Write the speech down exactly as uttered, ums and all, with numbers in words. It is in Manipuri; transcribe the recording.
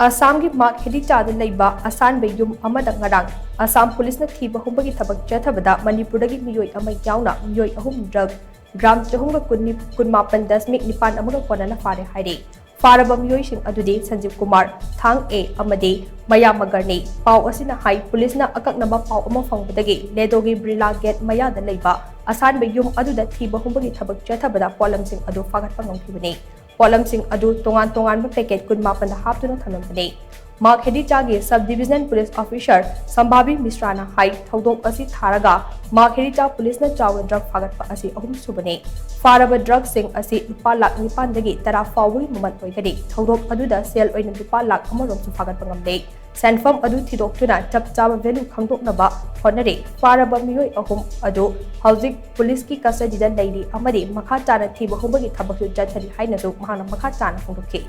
ꯑꯁꯥꯝꯒꯤ ꯃꯥꯛ ꯍꯦꯗꯤꯆꯥꯗ ꯂꯩꯕ ꯑꯁꯥꯟꯕ ꯌꯨꯝ ꯑꯃꯗ ꯉꯔꯥꯡ ꯑꯁꯥꯝ ꯄꯨꯂꯤꯁꯅ ꯊꯤꯕ ꯍꯨꯝꯕꯒꯤ ꯊꯕꯛ ꯆꯠꯊꯕꯗ ꯃꯅꯤꯄꯨꯔꯗꯒꯤ ꯃꯤꯑꯣꯏ ꯑꯃ ꯌꯥꯎꯅ ꯃꯤꯑꯣꯏ ꯑꯍꯨꯝ ꯗ꯭ꯔꯒ ꯒ꯭ꯔꯥꯝ ꯆꯍꯨꯝꯒ ꯀꯨꯟꯃꯥꯄꯟ ꯗꯁꯃꯤꯛ ꯅꯤꯄꯥꯟ ꯑꯃꯒ ꯀꯣꯟꯅꯅ ꯐꯥꯔꯦ ꯍꯥꯏꯔꯤ꯫ ꯐꯥꯔꯕ ꯃꯤꯑꯣꯏꯁꯤꯡ ꯑꯗꯨꯗꯤ ꯁꯟꯖꯤꯕ ꯀꯨꯃꯥꯔ, ꯊꯥꯡ ꯑꯦ ꯑꯃꯗꯤ ꯃꯌꯥ ꯃꯒꯔꯅꯤ꯫ ꯄꯥꯎ ꯑꯁꯤꯅ ꯍꯥꯏ, ꯄꯨꯂꯤꯁꯅ ꯑꯀꯛꯅꯕ ꯄꯥꯎ ꯑꯃ ꯐꯪꯕꯗꯒꯤ ꯂꯦꯗꯣꯒꯤ ꯕ꯭ꯔꯤꯂꯥ ꯒꯦꯠ ꯃꯌꯥꯗ ꯂꯩꯕ ꯑꯁꯥꯟꯕ ꯌꯨꯝ ꯑꯗꯨꯗ ꯊꯤꯕ ꯍꯨꯝꯕꯒꯤ ꯊꯕꯛ ꯆꯠꯊꯕꯗ ꯄꯣꯠꯂꯝꯁꯤꯡ ꯑꯗꯨ ꯐꯥꯒꯠꯄ ꯉꯝꯈꯤꯕꯅꯤ꯫ ꯄꯣꯠꯂꯝꯁꯤꯡ ꯑꯗꯨ ꯇꯣꯉꯥꯟ ꯇꯣꯉꯥꯟꯕ ꯄꯦꯀꯦꯠ ꯀꯨꯟꯃꯥꯄꯟꯗ ꯍꯥꯞꯇꯨꯅ ꯊꯝꯂꯝꯕꯅꯤ꯫ ꯃꯥꯛ ꯍꯦꯗꯤꯆꯥꯒꯤ ꯁꯕ ꯗꯤꯕꯤꯖꯅꯦꯜ ꯄꯨꯂꯤꯁ ꯑꯣꯐꯤꯁꯥꯔ ꯁꯝꯚꯥꯕꯤ ꯃꯤꯁ꯭ꯔꯥꯅ ꯍꯥꯏ, ꯊꯧꯗꯣꯛ ꯑꯁꯤ ꯊꯥꯔꯒ ꯃꯥꯛ ꯍꯦꯗꯤꯆꯥ ꯄꯨꯂꯤꯁꯅ ꯆꯥꯎꯅ ꯗ꯭ꯔꯒ ꯐꯥꯒꯠꯄ ꯑꯁꯤ ꯑꯍꯨꯝꯁꯨꯕꯅꯤ꯫ ꯐꯥꯔꯕ ꯗ꯭ꯔꯒꯁꯤꯡ ꯑꯁꯤ ꯂꯨꯄꯥ ꯂꯥꯈ ꯅꯤꯄꯥꯟꯗꯒꯤ ꯇꯔꯥ ꯐꯥꯎꯕꯒꯤ ꯃꯃꯜ ꯑꯣꯏꯒꯅꯤ꯫ ꯊꯧꯗꯣꯛ ꯑꯗꯨꯗ ꯁꯦꯜ ꯑꯣꯏꯅ ꯂꯨꯄꯥ ꯂꯥꯈ ꯑꯃꯔꯣꯝꯁꯨ ꯐꯥꯒꯠꯄ ꯉꯝꯂꯦ꯫ ꯁꯦꯟꯐꯝ ꯑꯗꯨ ꯊꯤꯗꯣꯛꯇꯨꯅ ꯆꯞ ꯆꯥꯕ ꯚꯦꯂꯨ ꯈꯪꯗꯣꯛꯅꯕ ꯍꯣꯠꯅꯔꯤ꯫ ꯐꯥꯔꯕ ꯃꯤꯑꯣꯏ ꯑꯍꯨꯝ ꯑꯗꯨ ꯍꯧꯖꯤꯛ ꯄꯨꯂꯤꯁꯀꯤ ꯀꯁꯇꯗꯤꯗ ꯂꯩꯔꯤ ꯑꯃꯗꯤ ꯃꯈꯥ ꯇꯥꯅ ꯊꯤꯕ ꯍꯨꯝꯕꯒꯤ ꯊꯕꯛꯁꯨ ꯆꯠꯊꯔꯤ ꯍꯥꯏꯅꯁꯨ ꯃꯍꯥꯛꯅ ꯃꯈꯥ ꯇꯥꯅ ꯐꯣꯡꯗꯣꯛꯈꯤ꯫